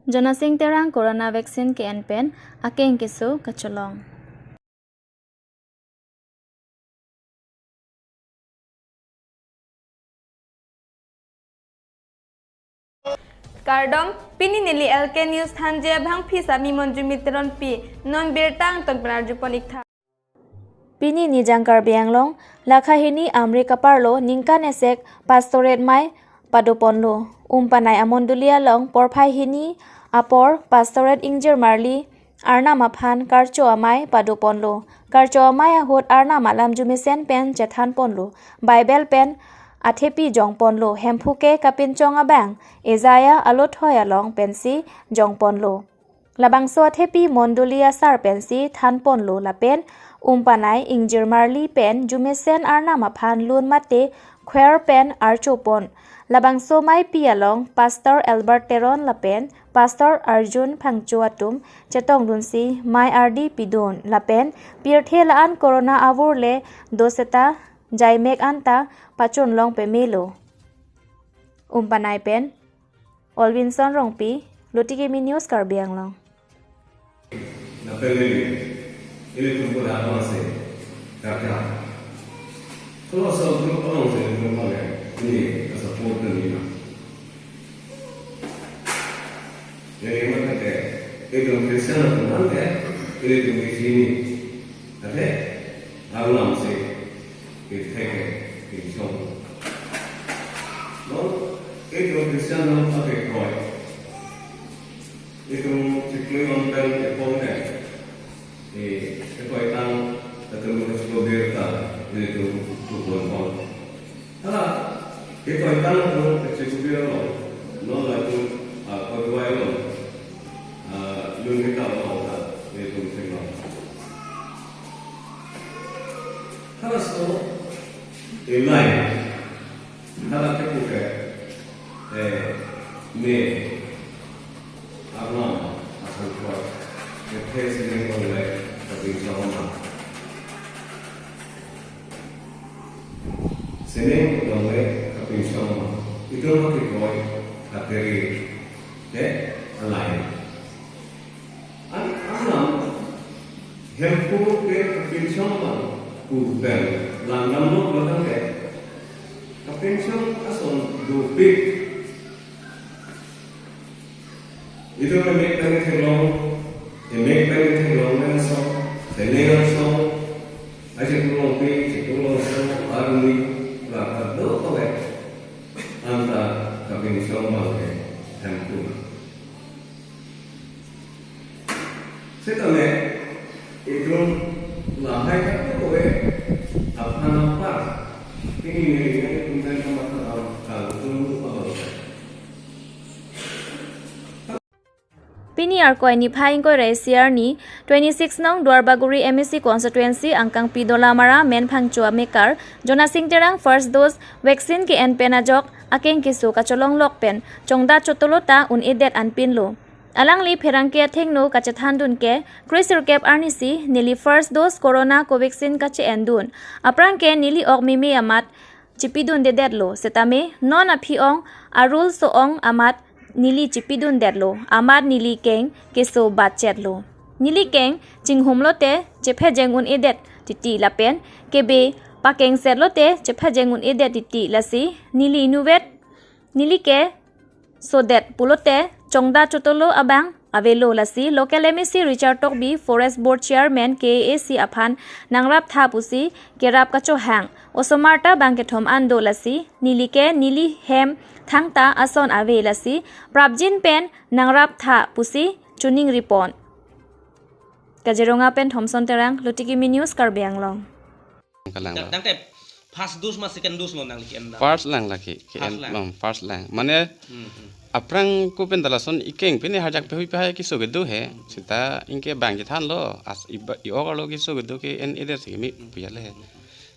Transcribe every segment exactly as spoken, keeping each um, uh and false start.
Jonasing Terang corona vaccine ke-en pen akeng keso kacholong. Kardom, pini neli L K News thanji abangpi sami Monjumi Teronpi, non birta angton pen arjupon iktha. Pini Nijang Karbi Anglong, lakha hini Amri kaparlo ningkan esek pastorate mai padoponlo. Umpanai amondoli along porphai hini apor pastorate ingjir marli Arnam aphan karcho amai padoponlo. Karcho amai ahut Arnam alam jumesen pen chethanponlo. Bible pen athepi jongponlo. Hemphu ke kapinchong abang Isaiah alothoi along pensi jongponlo. Labangso athepi mondoli asar pensi thanponlo lapen umpanai ingjir marli pen jumesen Arnam aphan lun mate choir pen archopon. Labangso maipi along Pastor Albert Teron lapen Pastor Arjun Phangcho atum chetongdunsi mai ardi pidun lapen pirthe la-an corona avur le do seta jaimek anta pachunlong pemelo. Umpanai pen Olvinson Rongpi, Lotiki Mi News, Karbi Anglong. Napeli, ilitum pura abang si, karja. Kalau soal grup abang si, grup abang ya, ini ka support kan ini. Jadi, maka ke, ilitum Kristen atum kan ke, ilitum di sini. Ate, alam si, itheke, ichong. No, ilitum Kristen atum ake koi. Itum chikli on pen epon pen. E, ekoi tang, atum chiklo birta, itum tupon pon. Hala, ekoi tang atum chiklo bir lo, non la atum, a, kodwai lo, a, lun kita lo ta, itum chiklo. Hala so, elai. Hala kepu ke, eh, me, arnam, akan kuat, ke phe sining ongle, tapi sama. Sining ongle, tapi sama. Itum lo kekoi, kateri, ke, alai. An, anam, hemphu ke kapinchong abang, pu pen, langdam lo belakang ke. Kapinchong ason dopik. Itum emek pen theklong, emek pen theklong nangso, teneng nangso, aje kulong pi, aje kulong so, arni, rapat do kawek. Anta kapinchong abang ke, hemphu. Setame, itum lahai katu kove aphan apar. Ini ini ini kemudian kamat kalam kalam itu apa? Pini Arkoi niphai ingkoi ra isi arni, twenty-six nong Duarbagori M A C constituency angkangpi Dolamara men Phangcho amekar, Jonasing Terang first dose vaccine ke-en pen ajok, akeng keso kacholong lok pen, chongda chotolo ta un-edet anpinlo. Alangli pherangke athengno kachethandun ke, kre sirkep arnisi neli first dose corona Covaxin kache-endun. Aphrang ke neli ok meme amat chepidundedetlo. Setame non aphi-ong arul so-ong amat neli chepidundetlo. Amat neli keng keso batchetlo. Neli keng chinghumlote chephejeng un-edet titi lapen kebe pakengsetlote chephejeng un-edet titi lasi neli inutvet neli ke sodet pulote chongda chotolo abang avelo lasi local M A C Richard Tokbi, Forest Board Chairman K A A C aphan nangraptha pusi kerap kachohang. Osomar ta bang kethom an do lasi neli ke neli hem thangta ason ave lasi prapjin pen nangraptha pusi chuning ripon. Kaziranga pen Thomson Terang, Lotiki Mi News, Karbi Anglong. Kalang Dang, lo. Dang tep, first dose ma second dose lo nangli ke-en dam? First lang laki, ke-en, First lang. Long, first lang. Mane, Hmm, hmm. Aphrang ko pen dalason ikeng pini harjak pehui pehai keso kedo he. Hmm. Seta ingke bang chethanlo, as iba, i-ok arlo keso kedo ke-en-edet si kemi Hmm. puyale he. Hmm.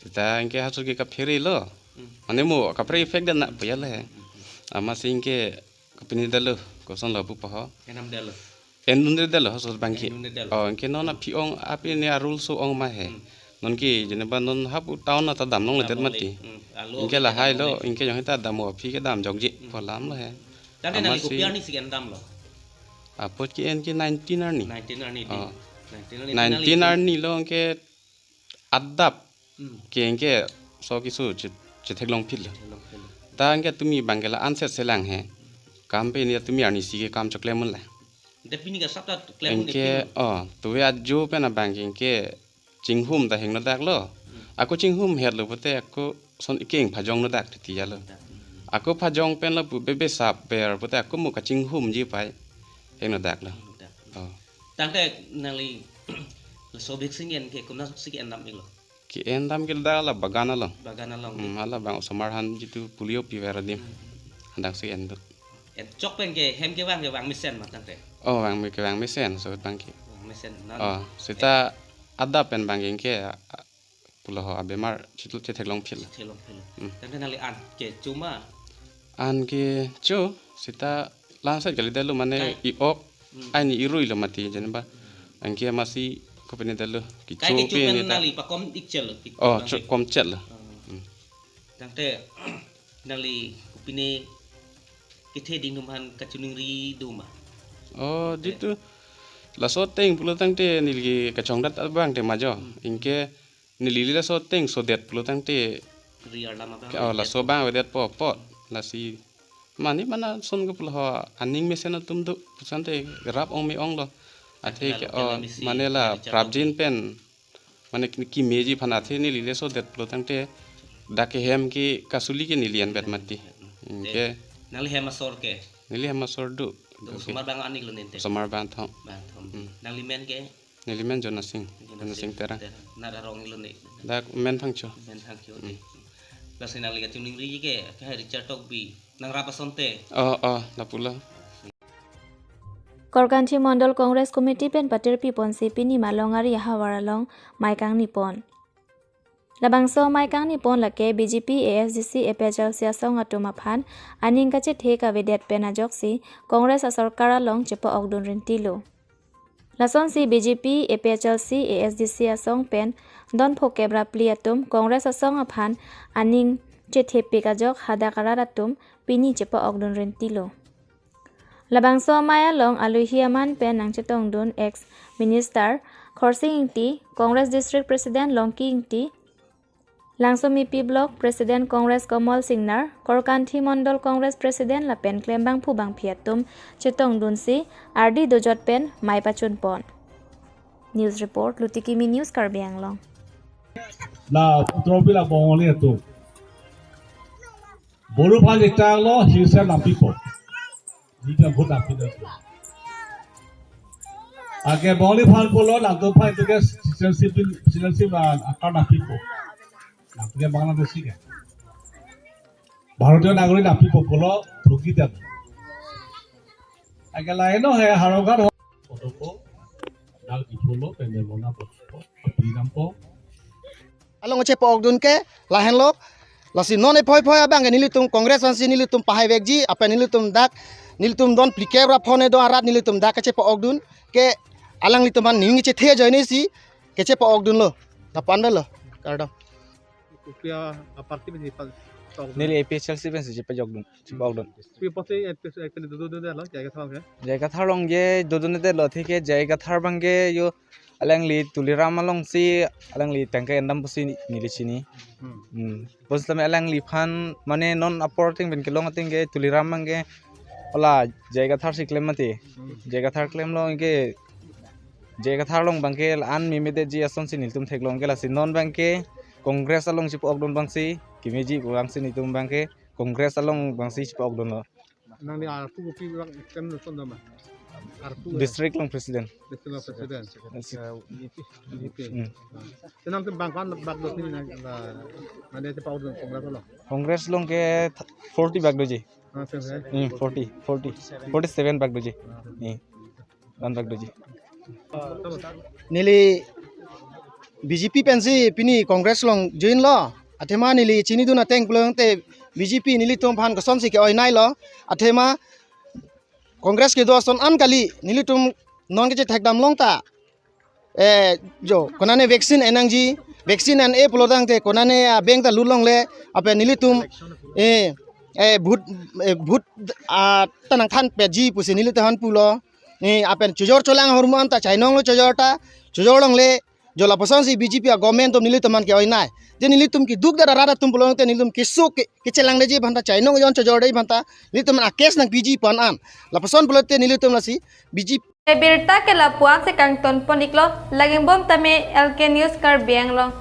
Seta ingke halaso ke kaphere lo. Hmm. Mane mo kaphere effect dan na puyale he. Hmm, hmm. Amatsi ingke kapini dalo, koson lo pu paho. Enam dalo. Endundedetlo halaso abang ke. Endundedetlo. Oh, ingke non aphi-ong api ne arul so-ong ma he. Hmm. Non ke jeneba non hapu town ata damlongledet Damlongle. Mati. Hmm. Alo Ingke ke lahai lo, damlongle. Ingke jong hita dam aphi ke damjokji. Hmm. Pu alam lo he. Tangte nangli Amatsi kopi arnisi ke-en damlo? Apot ke-en ke nineteen arni. Nineteen arni di. Oh. Nineteen arni, nineteen arni lo ke adap. Hmm. Ke anke so kisu che-, chetheklong phitlo. Chetheklong phitlo. Ta anke tumi abang ke la-an set selang he. Kam pen ya tumi arnisi ke kam choklem un la. Depini ka sap ta klem un. Anke, oh, tuve ajo pen abang ke anke chinghum ta hingno dak lo. Hmm. Ako chinghum het lo pote ako son ikeng phajong no dak titi ya lo. Hmm. Ako phajong pen lo pu bebe sap ber pote ako mo kachinghum ji pai hingno dak lo. Hingno dak. Oh. Tangte nangli laso bik singen ke kumna sik endam ik lo. Ke-endam ke dak la bagan along. Bagan along. Hmm, hala bang osomar aphan jitu polio piver adim. Hmm. Hadak si en do. En chok pen ke hem kevang ke vang mesen ma tangte. Oh, vang me-, kevang mesen, so bang ke. Vang mesen, non. Oh, seta adap pen bang ke, a, a, pulo ho abemar chitul chetheklong phitlo. Chetheklong phitlo. Hmm. Tangte nangli an kecho ma? An kecho, seta langsai kali dalo mane kai i-ok, hmm, aini irui lo mati jani ba. Anke masi kopine dalo, kai kecho kecho pen pen ni ta nangli pakom ik chel lo, ki-, oh, bang cho-, ke kom chel lo. Oh. Hmm. Tangte nangli kopine kethe ding atum aphan kachiningri do ma? Oh, eh, jitu laso ateng pulo tangte neli kachongdat abang te ma jo. Hmm. Anke neli laso ateng sodet pulo tangte ri arlam abang ke, oh, avedet laso po, abang avedet po apot. Lasi mane mana son ke pulo ho aning mesen atum do pusante rap ong me-ong lo. Athe ke, oh, mane la prapjin pen mane ki, kimeji aphan athe neli laso det pulo tangte dak ke hem ke kasuli ke neli anvet mati. Hmm, ke. Nangli hem asor ke? Neli hem asor do. Do, okay. Osomar bang an ik lo ninte? Osomar bang thom. Bang thom. Hmm. Nangli men ke? Neli men Jonasing. Jonasing Terang. Terang. Nat arong ik lo ne? Dak men Phangcho. Men Phangcho. Hmm. Lasi nangli kachiningri ke, ke hai Richard Tokbi nangrap asonte. Oh, oh, lapulo. Korkanthi Mondol Congress Committee pen patirpi ponsi pini Malong ari ahavar along mei kangni pon. Labangso mei kangni pon lake B J P, A S D C, A P H L C asong atum aphan aning kachethe kavedet pen ajoksi Congress asorkar along chepa-okdun rintilo. Lasonsi B J P, A P H L C, A S D C asong pen don phokep ra phli atum Congress asong aphan aning chethepik ajok hadak arat atum pini chepa-okdun rintilo. Labangso amei along aluhi aman pen nangchetongdun ex Minister Khorsing Ingti, Congress District President Longki Ingti, Langsomepi Block President Congress Komol Singnar, Korkanthi Mondol Congress President lapen klembangphu bangphi atum chetongdunsi ardi dojot pen mei pachun pon. News report, Lutikimi News, Karbi Anglong. La tropila Bongali atum. Boru aphan iktang lo, hirsa nampipo. Jita vote nampi lo. Ake Bongali aphan pulo, nangtum aphan itu ke citizenship, citizenship, ah, akar nampipo. Nangtum ke Bangladeshi ke. Bharatiya nagarik nampipo pulo, thukidam. Ake laino he, harongkar ho. Kotopo, nang ipulo, pende mona po, api nampo. Along chepa-okdun ke lahenlo, lasi non ephoi phoi abang ke nelitum Congress ansi nelitum pahai vekji, apen nelitum dak, nelitum don phlikep ra phone do arat nelitum dak kachepa-okdun ke alanglitum aphan ning chethe ajoine si kachepa-okdunlo. Lapu-an lo, kardom. Kopi aparty pensi pa-, pa-okdun? Neli A P H L C pensi chepa-okdun. Chibok dun. Pi apotsi A P H L C pen dodun dodun lo, J I Kathar along ke? J I Kathar along ke dodun dodun lo, thik ke J I Kathar abang ke yo alangli Tuliram alongsi alangli tangka endam pusi neli chini. Hmm. Hmm. Pusetame alangliphan mane non apor ateng pen kelong ateng ke Tuliram abang ke hala J I Kathar si klem mati. Hmm. J I Kathar klemlo ke J I Kathar along abang ke la-an memedetji asonsi nelitum theklong ke lasi non abang ke Congress along chepa-okdun abangsi kemeji pu abangsi nelitum abang ke Congress along abangsi chepa-okdunlo. Nangli arpu kopi abang kan son dama? Arpu ya? District along president. District along president. Yes. Ya, B J P, B J P. Hmm. Senang tu bang kan bak dos ni nang, na, nang dia cepat urus Congress along. Congress along ke th-, forty bak doji. Ah, sen, sen. Hmm, forty, forty, forty-seven bak doji. Ah. Hmm. Ran bak doji. Neli B J P pensi pini Congress along join lo. Athema neli chinidun ateng pulo tangte B J P nelitum aphan kosonsi ke-oi nai lo. Athema Congress kedo ason an kali nelitum non kechethekdam long ta. Eh, jo, konane vaccine en nangji, vaccine en-e pulo tangte konane abeng ta lut longle, ape nelitum, eh, eh, vote, eh, vote, ah, ta nangthan petji pusi nelitum aphan pulo. ni apen chojor cholang ahormu anta chainong lo chojor ta, chojor longle, jo lapuson si B J P a government atum nelitum aphan ke-oinai. Je nelitum keduk dara rat atum pulote nelitum keso ke, kechelangdeji aphanta chainong jon chojordeji aphanta nelitum a case nang P G pon an. Lapuson pulote nelitum lasi B J P. Birta ke lapu-an si kangton pon iklo, laging bom tame L K News Karbi Anglong.